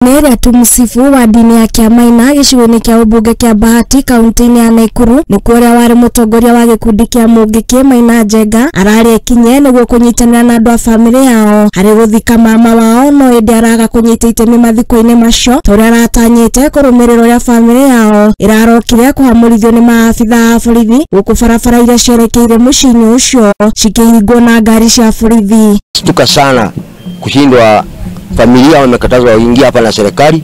Nĩ Tumusifu wa ndini ya Kĩamaina gĩcigo-inĩ kĩa ũmbunge kĩa Bahati kaunti-inĩ ya Nakuru nĩkuo ũrĩa warĩ mũtongoria wa gĩkundi kĩa Mũngĩkĩ Maina Njenga ararĩ ekinye nĩguo kũnyitanĩra na andũ a bamĩrĩ yao harĩ gũthika mama wao, no ĩndĩ araga kũnyita itemi mathiko-inĩ macio ta ũrĩa aratanyĩte kũrũmĩrĩra ũrĩa bamĩrĩ yao ĩrarokire kũhamũrithio nĩ maabitha a borithi gũkũ barabara iria cierekeire mũciĩ-inĩ ũcio cikĩhingwo na ngari cia borithi. Stuka sana kushindwa, familia wamekatazwa waingia hapa na serikali,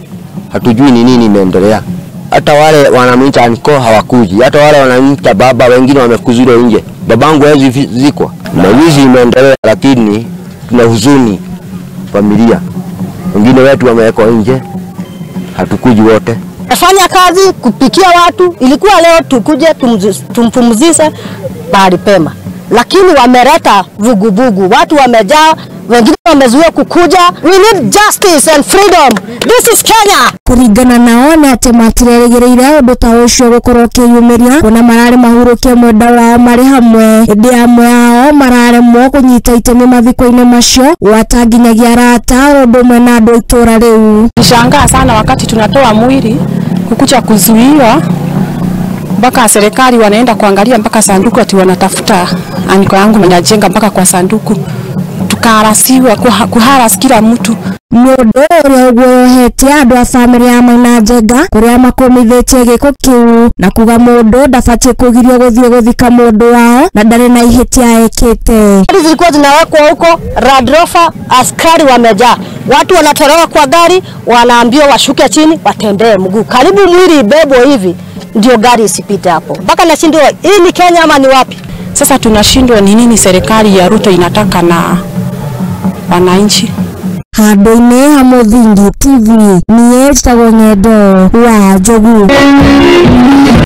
hatujui ni nini imeendelea. Hata wale wanamuita anko hawakuji, hata wale wanamuita baba wengine wamefukuzwa nje. Babangu hawezi zikwa. Na wizi imeendelea, lakini tuna huzuni familia. Wengine wetu wamewekwa nje, hatukuji wote. Nafanya kazi kupikia watu, ilikuwa leo tukuje tumpumzishe mahali pema, lakini wameleta vuguvugu, watu wamejaa, wengine wamezuia kukuja. We need justice and freedom. This is Kenya. Kuringana nao nĩ atĩ matirerĩgĩrĩire ũndũ ta ũcio gũkorwo ũkĩyumĩria kuona mararĩ mahurũkie mwenda wao marĩ hamwe, ĩndĩ amwe ao mararemwo kũnyita itemi mathiko-inĩ macio gwata nginyagia arata ũndũ ũmwe na andũ a itũra rĩu. Nishangaa sana wakati tunatoa mwili kukuja kuzuiwa mpaka serikali wanaenda kuangalia mpaka sanduku ati wanatafuta aniko yangu mnajenga mpaka kwa sanduku, tukaharasiwa kuharas kila mtu. Nĩ ũndũ ũrĩa ũguoyohetie andũ a bamĩrĩ ya Maina Njenga kũrĩa makũmithĩtie gĩko kĩu na kuga mũndũ ndabatiĩ kũgirio gũthiĩ gũthika mũndũ wao na ndarĩ na ihĩtia ekĩte. Gari zilikuwa zinawekwa huko Land Rover, askari wamejaa, watu wanatolewa kwa gari, wanaambiwa washuke chini watembee mguu, karibu mwili ibebwe hivi ndio gari isipite hapo. Mpaka nashindwa hii ni Kenya ama ni wapi? Sasa tunashindwa ni nini serikali ya Ruto inataka na wananchi. Handũ-inĩ ha Mũthingi TV, niĩ njĩtagwo Ng'endo wa Njogu.